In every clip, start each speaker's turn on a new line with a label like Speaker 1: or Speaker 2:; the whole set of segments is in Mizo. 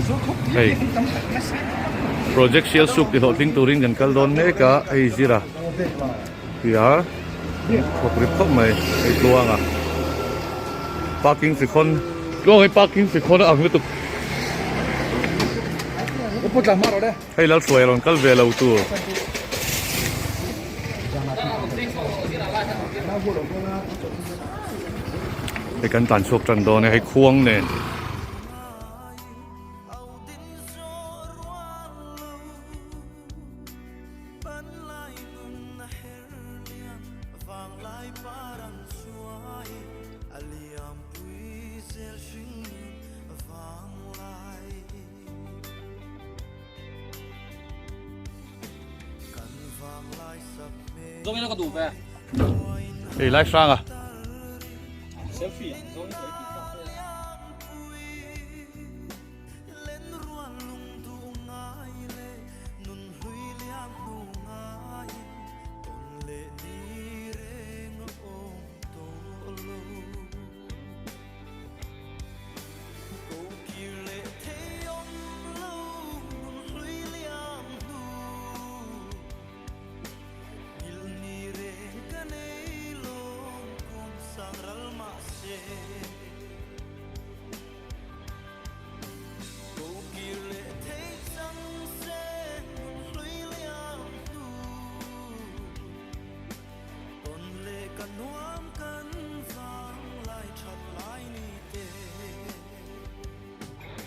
Speaker 1: Hei project Sialsuk ti hlawhtling turin kan kal dawn mek a, hei zira tia thawk rip khawp mai hei tluanga parking chi khawn tluang hi parking chi khawn a ang lutuk. Hei Lalhruai a rawn kal ve lo tur. Hei kan tlan chhuak tan dawn e hei khuang nen. Hei lai hrang a.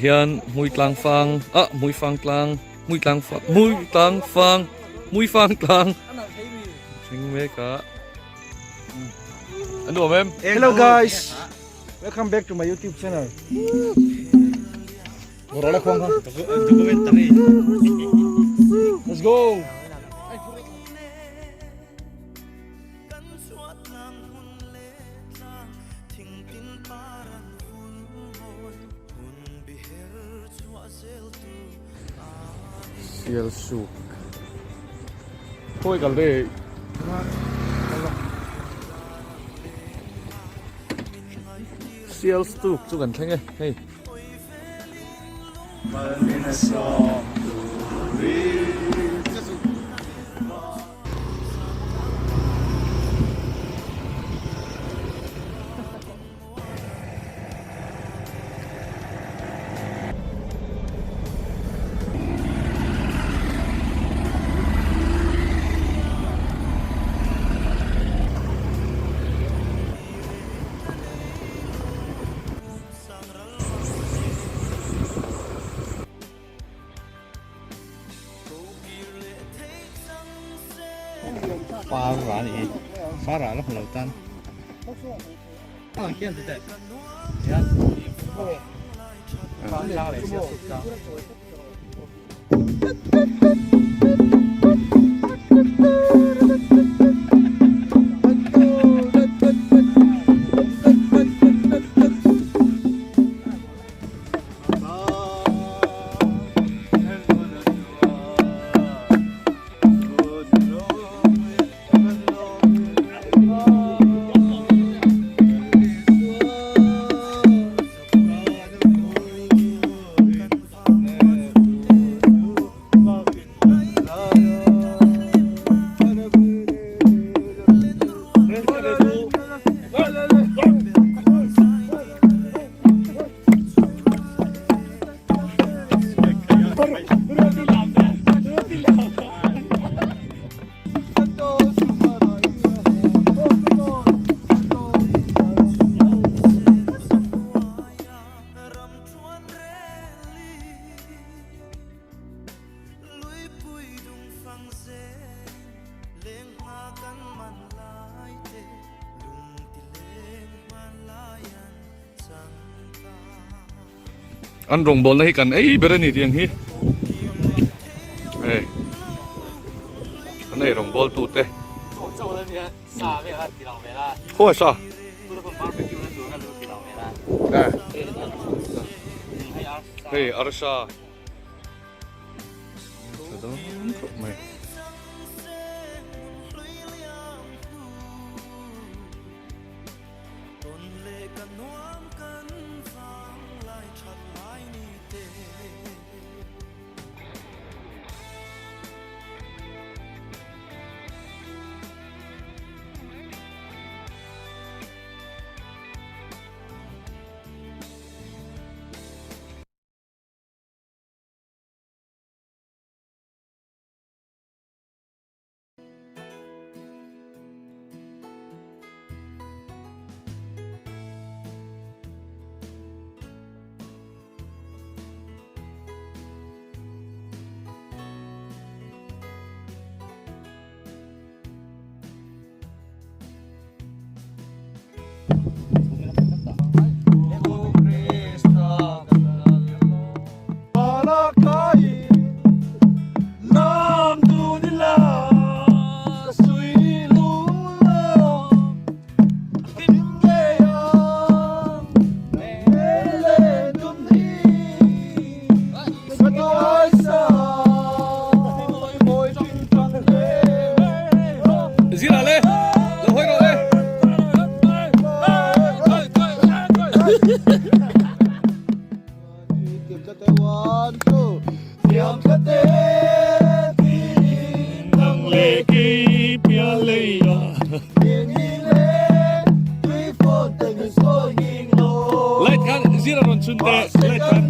Speaker 1: Hian hmui tlang fang ah hmui fang tlang hmui tlang fang hmui tlang fang hmui fang tlang thleng mek a a nuam em
Speaker 2: Hello guys welcome back to my youtube channel Let's go
Speaker 1: Sialsuk khawi kal te Sialsuk chu kan thleng e hei.
Speaker 3: Far a nih hi far ah la hmu lo tan
Speaker 1: An rawngbawlna hi kan ei ber a ni tiang hi hei an ei rawngbawltu te khawi sa hei arsa tha dawn khawp mai. Light khan zira rawn chhun teh light khan.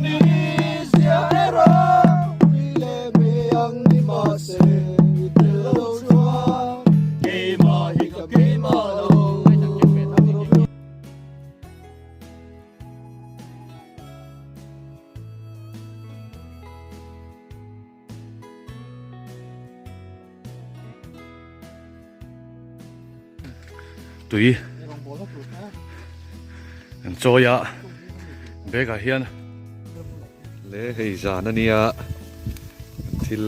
Speaker 1: Tui an chawi a bag ah hian le hei zan a nia kan thil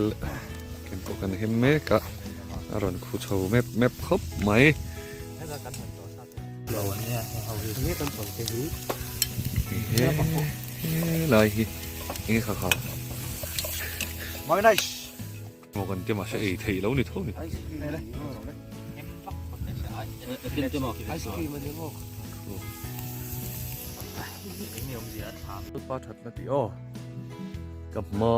Speaker 1: ken pawh kan hem mek a a rawn khu chho mep mep khawp mai. Helai hi enge kha kha maw kan ti mahse ei theih lo ni tho ni. Pa thatna tih aw ka hma.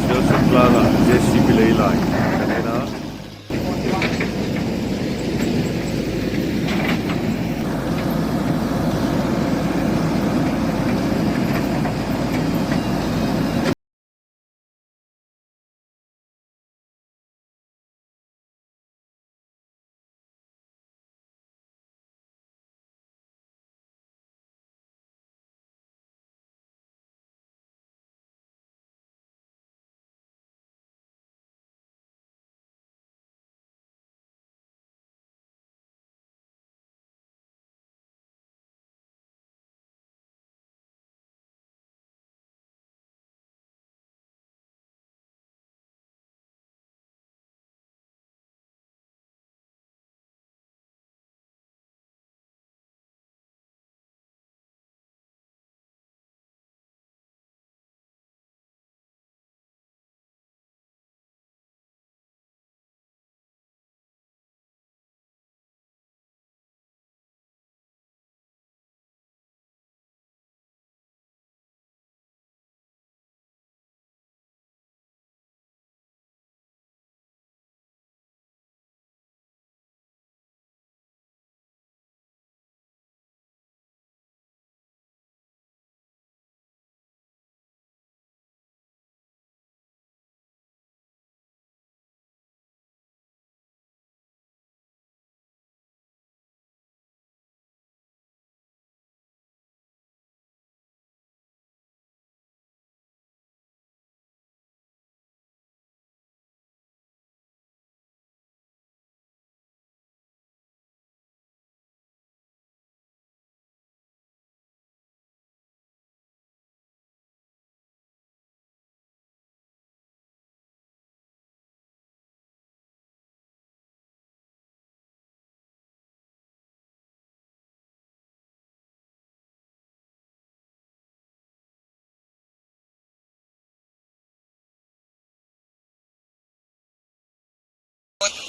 Speaker 1: Sialsuk tlangah JCB lei lai kan en a.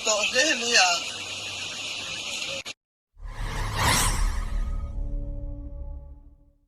Speaker 4: Tawh hle hle a.